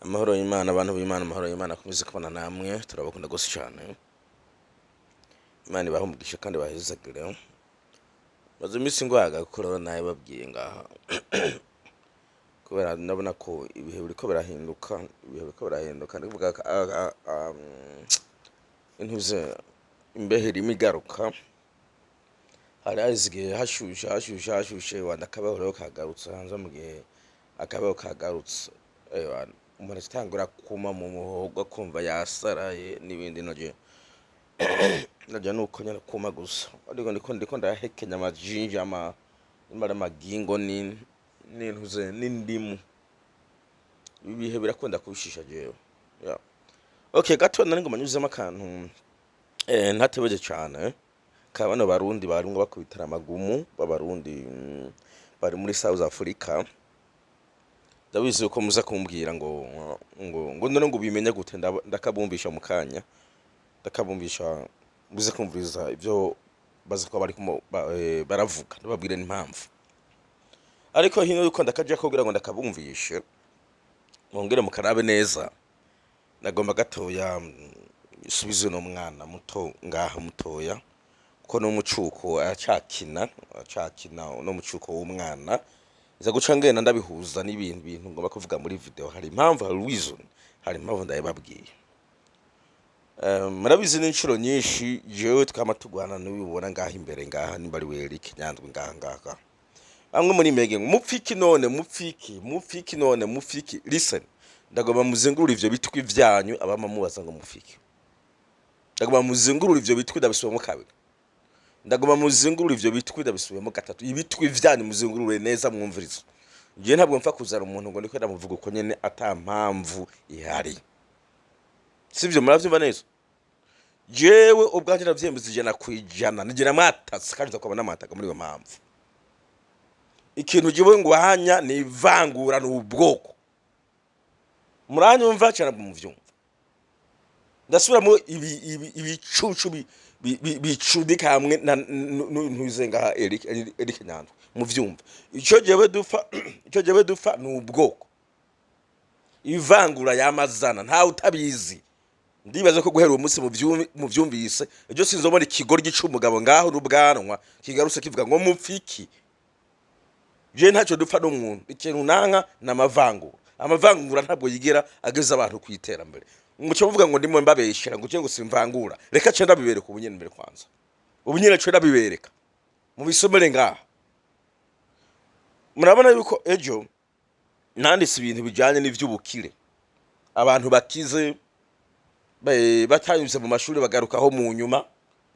Amahoro y'Imana, abantu b'Imana, amahoro y'Imana akomeze kubana namwe. Turabakunda gose cyane. Imana ibahe umugisha kandi bahezagire. Maze iminsi ngwaga kuko nawe babwiye ngaha, kubera ndabona ko ibihe biriko birahinduka, ibihe biriko birahinduka. Ndavuga intuze imbeho irimo igaruka. Hari haheze igihe hashushe, hashushe, hashushe, wanda akabeho rero kagarutse hanze. Mu gihe akabeho kagarutse, ewa, umuntu atangura kuma mu muhogo, akumva yasaraye n'ibindi. Naje nuko nyene kuma gusa, ariko ndiko ndahekenya amajinja, ama nimba ari amagingo ni n'intuze n'indimu. Ibi bihe birakunda kubishisha jewe, yeah. Okay, gato nari ngoma nyuzemo akantu, ntatebeje cane, ka bano Barundi barimwo bakubitana amagumu b'Abarundi, bari muri South Africa. Ndabizi ko muza kumbwira ngo none ngo ubimenye gute. Ndakabumvisha mu kanya, ndakabumvisha, muze kumviriza ivyo baza kuba bariko baravuga, ndababwire n'impamvu. Ariko hino yuko ndakaja kugira ngo ndakabumvishe mwongere mukarabe neza, nagomba gatoya subize uno mwana muto ngaha, mutoya, kuko n'umucuko aracakina, aracakina uno mucuko w'umwana. Iza guca ngenda ndabihuza n'ibintu bintu ngomba kuvuga muri video. Hari impamvu, hari reason, hari impamvu ndabibabwiye. Murabizi n'inshuro nyinshi jewe twama tugwana n'ubibona ngaha imbere ngaha, nimba ari we Eric Nyandwi ngaha ngaha. Bamwe muri mege ngo mupfiki none, mupfiki, mupfiki none, mupfiki. Listen, ndagomba muzengurura ivyo bitwi vyanyu. Abama mubaza ngo mupfiki, ndagomba muzengurura ivyo bitwi. Ndabisubiramo kabiri, ndagomba muzengurura ivyo bitwi. Ndabisubiramo gatatu, ibitwi vyanyu muzengurure neza mwumvirize. Njye ntabwo mpfa kuzana umuntu ngo ndiko ndamuvuga uko nyene ata mpamvu ihari, sivyo? Muravyumva neza. Jewe ubwanje ndavyemeza 100%, nigera mwatatse kandi nzakaba namwataka muri iyo mpamvu. Ikintu jewe ngwanya ni ivangura, ni ubwoko. Muranyumva cyane, muvyumva. Ndasubiramo, ibi ibicucu bicudika hamwe na ntuze ngaha Eric Nyandwi, muvyumva. Ico jewe dupfa ni ubwoko, ivangura yamazana ntawe utabizi. Ndibaza ko guhera uwo munsi muvyumvise ejo sinzobona ikigoryi c'umugabo ngaho n'ubwanwa kigarutse kivuga ngo mupfiki. Je ntacyo dupfa n'umuntu. Ikintu nanka ni amavangura. Amavangura ntabwo yigera ageza abantu ku iterambere. Muco muvuga ngo ndimo mbabeshera, ngo ngo simvangura. Reka ce ndabibereka ubu nyene mbere kwanza, ubu nyene ce ndabibereka mubisomere ngaha. Murabona yuko ejo nanditse ibintu bijanye n'ivy'ubukire, abantu bakize batanyuze mu mashuri bagarukaho mu nyuma,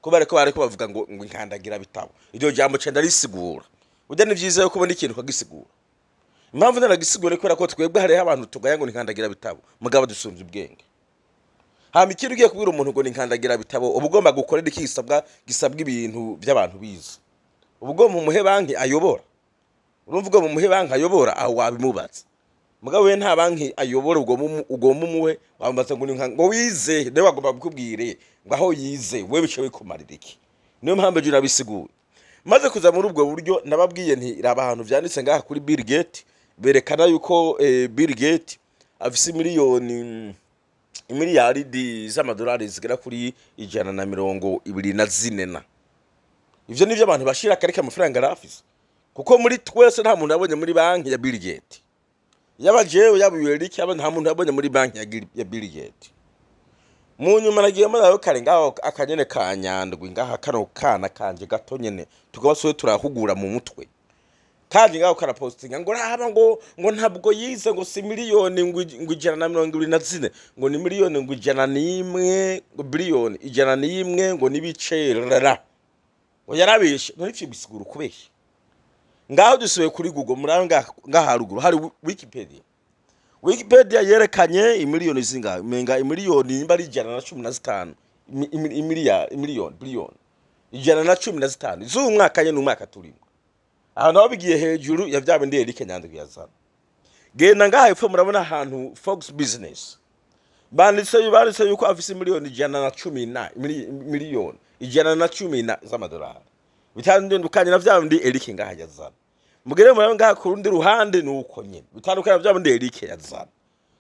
ko bariko bavuga ngo inkandagira bitabo. Iryo jambo ce ndarisigura. Burya ni vyiza yuko ubona ikintu ukagisigura. Impamvu ndanagisigura ni kubera ko twebwe hariho abantu tugaya ngo ni inkandagira bitabo, mugabo dusumvye ubwenge. Hama ikindi, ugiye kubwira umuntu ngo ni inkandagira bitabo, uba ugomba gukorera iki gisabwa ibintu by'abantu bize. Uba ugomba umuhe banki ayobora. Urumva, ugomba umuhe banki ayobora, aho wabimubatse. Mugabo we nta banki ayobora, ugomba umuhe. Wambaza ngo ni ngo wize, nawe bagomba kukubwire ngo aho yize. We bice bikumarira iki? Niyo mpamvu ejo nabisiguye. Maze kuza muri ubwo buryo, nababwiye nti raba ahantu vyanditse ngaha kuri Bill Gates, berekana yuko Bill Gates afise miliyoni, imiliyaridi z'amadolari zigera kuri 124. Na ivyo nivyo abantu bashira akareka amafaranga arafise, kuko muri twese nta muntu yabonye muri banki ya Bill Gates. Yaba jewe, yaba Eric, yaba nta muntu yabonye muri banki ya Bill Gates. Mu nyuma nagiye mbona kare ngaho akanyene ka Nyandwi ngaha, kano kana kanje gato nyene tukaba soye turahugura mu mutwe, kandi ngaho karapostinga ngo raba, ngo ntabwo yize, ngo si miliyoni ngo 124, ngo ni miliyoni ngo 101, ngo biliyoni 101 ngo n'ibice rara, ngo yarabeshe. None ivyo bisigura ukubesha? Ngaho dusubiye kuri Google, muri ngaha haruguru hari Wikipedia. Wikipedia yerekanye imiliyoni zingahe? Umenga imiliyoni nimba ari 115, imiliyoni, biliyoni 115 z'uyu mwaka nyene, umwaka turimo. Ahantu aho bigiye hejuru ya vya bindi Eric Nyandwi yazana. Genda ngaha hepfo, murabona ahantu Fox Business banditse yuko afise miliyoni 110 na miliyoni 110 na z'amadolari, bitandukanye na vya bindi Eric ngaha yazana. Mugere murabe ngaha ku rundi ruhande, ni uko nyene bitandukanye bya bundi Eric yazana.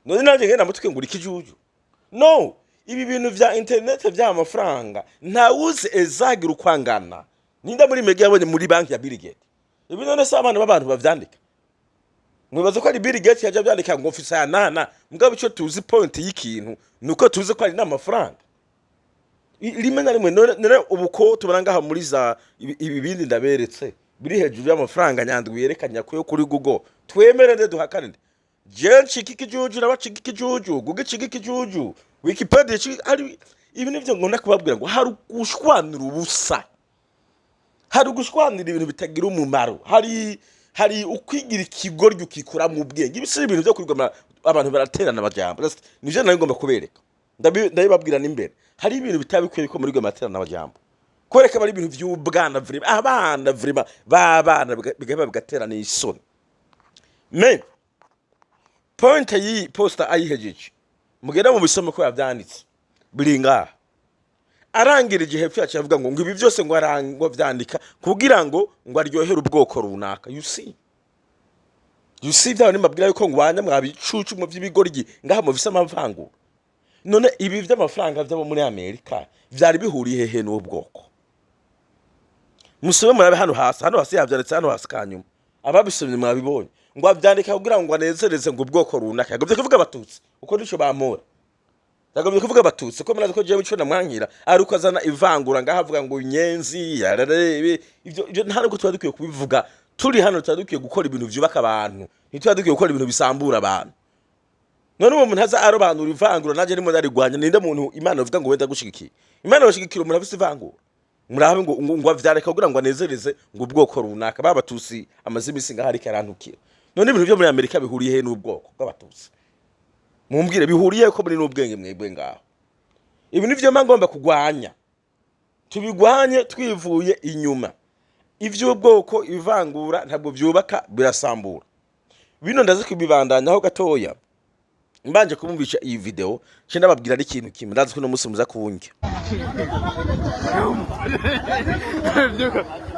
None nanjye ngenda mutwe ngura ikijuju? No, ibi bintu vya internet vy'amafaranga, ntawuzi ezagira uko angana. Ninde muri mege yabonye muri banki ya Bill Gates? Ibi none se abana b'abantu bavyandika, mwibaza ko ari Bill Gates yaje avyandika ngo mfise aya nana? Mugabo ico tuzi, point y'ikintu, nuko tuzi ko ari n'amafaranga. Rimwe na rimwe none ubu ko tubona ngaha muri za ibi bindi ndaberetse biri hejuru y'amafaranga Nyandwi yerekanye ko yo kuri Google, twemere nde, duhakane nde? Je ncika ikijuju, nabacika ikijuju, Google icika ikijuju, Wikipedia icika. Hari ibi nivyo ngomba kubabwira ngo hari gushwanira ubusa, hari ugushwanira ibintu bitagira umumaro, hari ukwigira ikigoryi ukikuramwo ubwenge. Ibi si ibintu byo kwigomera, abantu baraterana amajambo. Nivyo nari ngomba kubereka. Ndabibabwira n'imbere, hari ibintu bitaba bikwiye ko muri goma baterana amajambo, kwereka bari ibintu vy'ubwana, vraiment abana, vraiment b'abana, bigaheba bigaterana isoni. Mais point y'iyi posta ayihejeje, mugenda mu bisome ko yavyanditse biri ngaha. Arangirije hepfo yacu avuga ngo ibi byose ngo arangwa vyandika kugira ngo aryohere ubwoko runaka. You see, you see, bya bindi mbabwira yuko ngwanya mwabicucu mu vy'ibigoryi ngaha mufise amavangura. None ibi vy'amafaranga vy'abo muri Amerika vyari bihuriye hehe n'ubwoko? Musome murabe hano hasi, hano hasi yavyanditse, hano hasi kanyuma. Ababisomye mwabibonye ngo avyandika kugira ngo anezereze ngo ubwoko runaka. Yagomvye kuvuga Abatutsi, uko nico bamora. Yagomvye kuvuga Abatutsi, ko murazi ko jewe ico namwankira ari uko azana ivangura ngaha, avuga ngo inyenzi yararebe. Ivyo nta nubwo tuba dukwiye kubivuga turi hano. Tuba dukwiye gukora ibintu vyubaka abantu, ntituba dukwiye gukora ibintu bisambura abantu. None uwo muntu aza arobanura ivangura, nanjye ndimo ndarigwanya, ninde muntu Imana ivuga ngo wenda gushigikiye? Imana yoshigikira umuntu afise ivangura? Murabe ngo avyareka kugira ngo anezereze ngo ubwoko runaka b'Abatutsi. Amaze imisi ngaho ariko arantukira. None ibintu vyo muri Amerika bihuriye he n'ubwoko bw'Abatutsi? Mumbwire bihuriye ko muri n'ubwenge mwebwe ngaho. Ibi nivyo mba ngomba kugwanya, tubigwanye twivuye inyuma. Ivy'ubwoko, ivangura, ntabwo vyubaka, birasambura. Bino ndazi kubibandanyaho gatoya, mbanje kumumvisha iyi video nce ndababwira n'ikintu kimwe. Ndazi ko uno munsi muza kuwundya.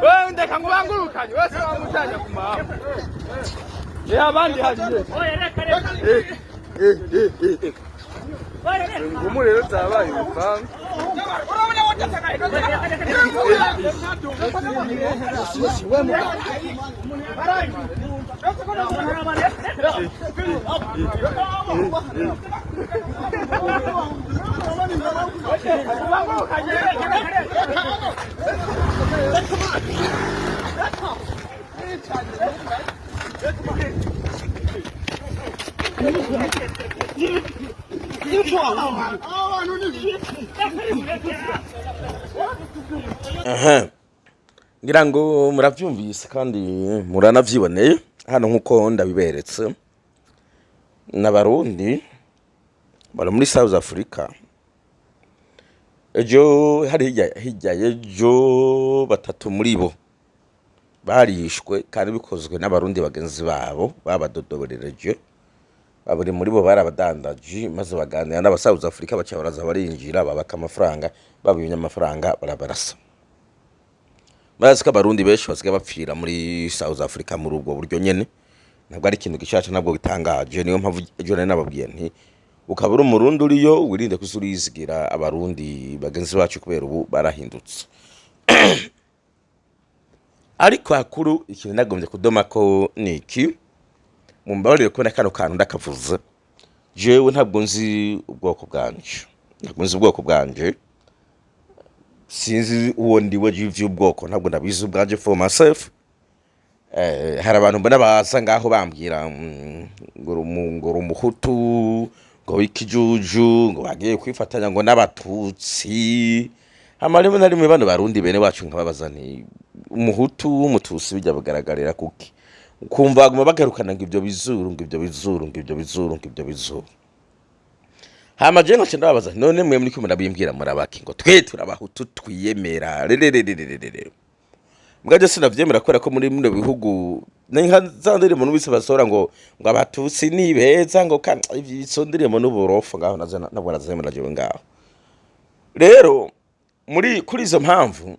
Wewe ndeka ngo bangurukanye wese wamujanya ku mama. Eh, abandi hagiye. Eh eh eh eh. Ngumu rero zabaye uruvange. Aha. Ngira ngo muravyumvise kandi muranavyiboneye hano nkuko ndabiberetse. N'Abarundi bari muri South Africa. Ejo hari hirya y'ejo, batatu muri bo barishwe kandi bikozwe n'Abarundi bagenzi babo babadodoberereje. Babiri muri bo bari abadandaji, maze baganira n'aba South Africa, baca baraza barinjira, babaka amafaranga, babimye amafaranga barabarasa. Murazi ko Abarundi benshi basigaye bapfira muri South Africa muri ubwo buryo nyene. Ntabwo ari ikintu gishasha, ntabwo gitangaje. Niyo mpamvu ejo nari nababwiye nti ukaba uri Umurundi uriyo, wirinde kuza urizigira Abarundi bagenzi bacu, kubera ubu barahindutse. Ariko hakuru ikintu nagombye kudoma ko ni iki, mumbabarire kubona kano kantu ndakavuze. Jewe ntabwo nzi ubwoko bwanje, ntabwo nzi ubwoko bwanje, sinzi uwo ndiwe vy'ubwoko, ntabwo ndabizi ubwanje for myself. Hari abantu mbona baza ngaho bambwira ngo uri Umuhutu, ngo w'ikijuju, ngo bagiye kwifatanya ngo n'Abatutsi. Hama rimwe na rimwe bano Barundi bene wacu nkababaza nti Umuhutu w'Umututsi bijya bigaragarira kuki? Ukumva baguma bagarukana ngo ibyo bizuru, ngo ibyo bizuru, ngo ibyo bizuru, ngo ibyo bizuru. Hama je nkaca ndababaza nti none mwe muriko murabimbwira murabaki? Ngo twe turabahutu twiyemera rererererere. Mbwa je sinavyemera, kubera ko muri bino bihugu ni nka za ndirimbo numvise basohora ngo Abatutsi ni beza, ngo izo ndirimbo n'uburofa ngaho nazo ntabwo nazemera jewe ngaho. Rero muri kuri izo mpamvu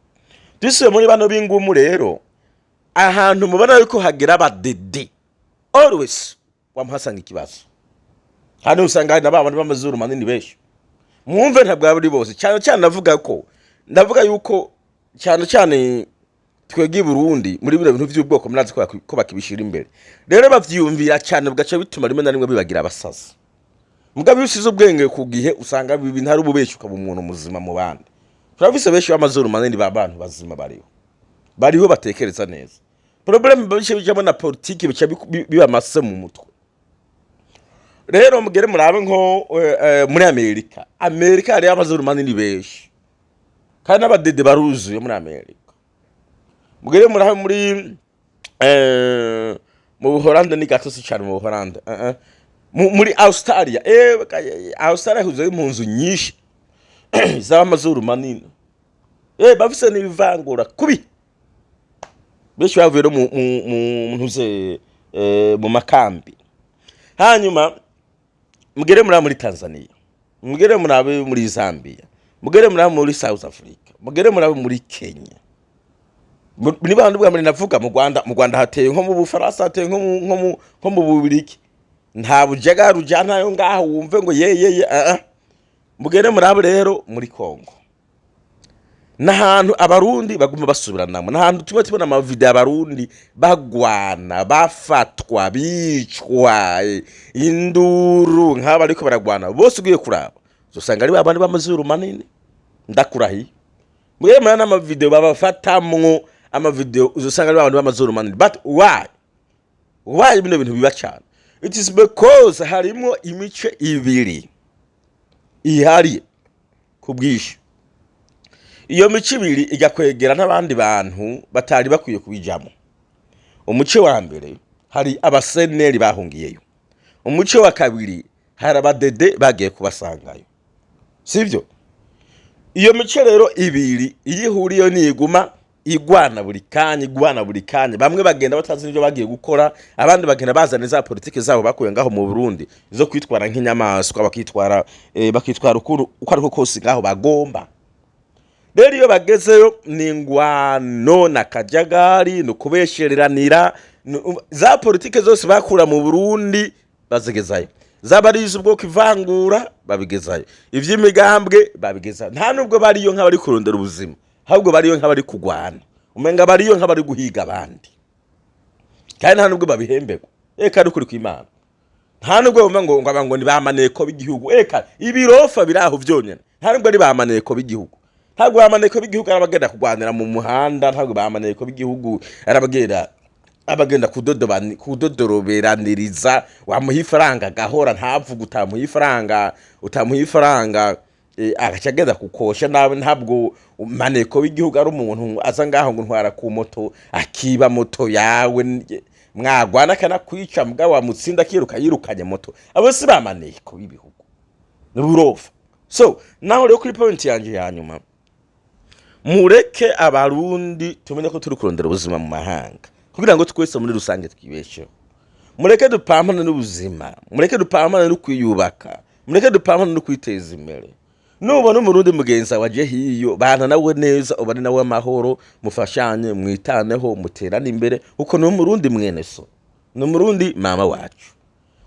Dusubiye muri bano b'ingumu rero, ahantu mubona yuko hagira abadede, always wamuhasanga ikibazo. Hano usanga hari na ba bantu b'amazuru manini benshi. Mwumve, ntabwo ari bose. Cyane cyane ndavuga ko, ndavuga yuko cyane cyane twebwe i Burundi, muri bino bintu by'ubwoko, murazi ko bakibishira imbere. Rero bavyiyumvira cyane, bugaca bituma rimwe na rimwe bibagira abasazi. Mugabo iyo usize ubwenge ku gihe, usanga ibi bintu ari ububeshi, ukaba umuntu muzima mu bandi. Turafise benshi b'amazuru manini, ba bantu bazima bariho, bariho batekereza neza. Problème bice bijamo na politiki, bica biba amase mu mutwe. Rero mugere murabe nko muri Amerika. Amerika hariyo amazuru manini benshi, kandi n'abadede baruzuye muri Amerika. Mugere murabe muri mu Buholande, ni gatosi cyane mu Buholande. Muri Australia, Australia huzuye impunzi nyinshi z'amazuru manini, bafise n'ibivangura kubi. Benshi bavuye no mu ntuze, mu makambi. Hanyuma mugere muri Tanzania, mugere murabe muri Zambia, mugere murabe muri South Africa, mugere murabe muri Kenya. Ni bandi bwa mbere navuga mu Rwanda. Mu Rwanda hateye nko mu Bufaransa, hateye nko mu Bubirigi. Nta bujaga rujanayo ngaho wumve ngo ye ye ye. Ah ah. Mugere murabe rero muri Kongo, n'ahantu Abarundi baguma basubiranamo, n'ahantu tuba tubona amavideo Abarundi bagwana, bafatwa, bicwa, induru nk'aba ariko baragwana bose. Ugiye kuraba uzosanga ari babandi b'amazuru manini, ndakurahiye. Mugere murabona n'amavideo babafatamwo, amavideo uzosanga ari babandi b'amazuru manini. But why bino bintu biba cyane? It is because harimo imice ibiri ihari ku bwinshi. Iyo mico ibiri igakwegera n'abandi bantu batari bakwiye kubijamo. Umuce wa mbere, hari abaseneri bahungiyeyo. Umuce wa kabiri, hari abadede bagiye kubasangayo, sibyo? Iyo mice rero ibiri iyo ihuriyeyo niguma igwana buri kanya, igwana buri kanya. Bamwe bagenda batazi n'ibyo bagiye gukora, abandi bagenda bazana za politiki zabo bakuye ngaho mu Burundi zo kwitwara nk'inyamaswa, bakitwara ukuntu uko ariko kose ngaho bagomba. Rero iyo bagezeyo ni ingwano na kajagari, ni ukubeshereranira. Za politike zose bakura mu Burundi bazigezayo, zaba ari iz'ubwoko, ivangura, babigezayo, ivy'imigambwe babigezayo. Nta nubwo bariyo nk'abari kurondera ubuzima, ahubwo bariyo nk'abari kugwana, umenga bariyo nk'abari guhiga abandi. Kandi nta nubwo babihemberwa. Eka, ari ukuri kw'Imana, nta nubwo bumva ngo ni ba maneko b'igihugu. Eka, ibirofa biri aho vyonyene. Nta nubwo ari ba maneko b'igihugu. Ntabwo ba maneko b'igihugu ari abagenda kurwanira mu muhanda. Ntabwo ba maneko b'igihugu ari abagenda kudodoroberaniriza. Wamuha ifaranga agahora ntavuga, utamuha ifaranga agaca agenda kukosha nawe. Ntabwo maneko w'igihugu ari umuntu aza ngaho ngo ntwara ku moto, akiba moto yawe, mwagwana akanakwica, mugabo wamutsinda akiruka yirukanye moto. Abo si ba maneko b'ibihugu, ni burofa. So naho rero kuri point yanje ya nyuma, mureke Abarundi tumenye ko turi kurondera ubuzima mu mahanga kugira ngo twese muri rusange twibesheho. Mureke dupampane n'ubuzima, mureke dupampane no kwiyubaka, mureke dupampane no kwiteza imbere. Nubona Umurundi mugenzi wawe aje hiyo, bana nawe neza, ubane nawe amahoro, mufashanye, mwitaneho, muterane imbere, kuko ni Umurundi mwene so, ni Umurundi mama wacu.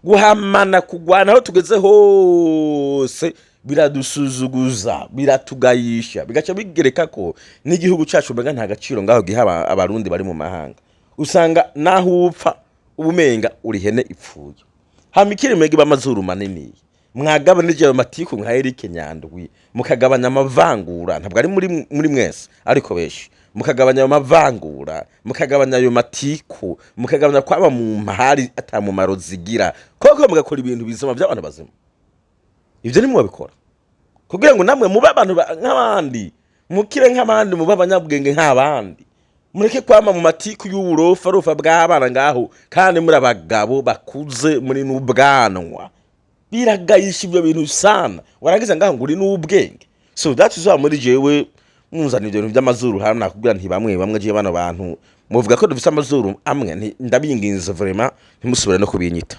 Guhamana, kugwana aho tugeze hose biradusuzuguza, biratugayisha, bigaca bigereka ko n'igihugu cyacu umenga nta gaciro ngaho giha Abarundi bari mu mahanga. Usanga naho upfa ubumenga uri hene ipfuye. Hama ikiri, mwege b'amazuru manini, mwagabanije ayo matiku nka Eric Nyandwi, mukagabanya amavangura. Ntabwo ari muri mwese, ariko benshi. Mukagabanya ayo mavangura, mukagabanya ayo matiku, mukagabanya kwaba mu mpari atamumaro zigira koko, mugakora ibintu bizima by'abantu bazima. Ibyo ntimwabikora kugira ngo namwe mube abantu nk'abandi, mukire nk'abandi, mube abanyabwenge nk'abandi. Mureke kwama mu matiku y'uburofa rofa bw'abana ngaho, kandi muri abagabo bakuze, muri n'ubwanwa. Biragayisha ibyo bintu sana. Warangiza ngaho ngo uri n'ubwenge. So that is why muri jewe munzana ibyo bintu by'amazuru hano, nakubwira nti bamwe bamwe je bano bantu muvuga ko dufise amazuru amwe, ndabinginze vraiment, ntimusubire no kubinyita.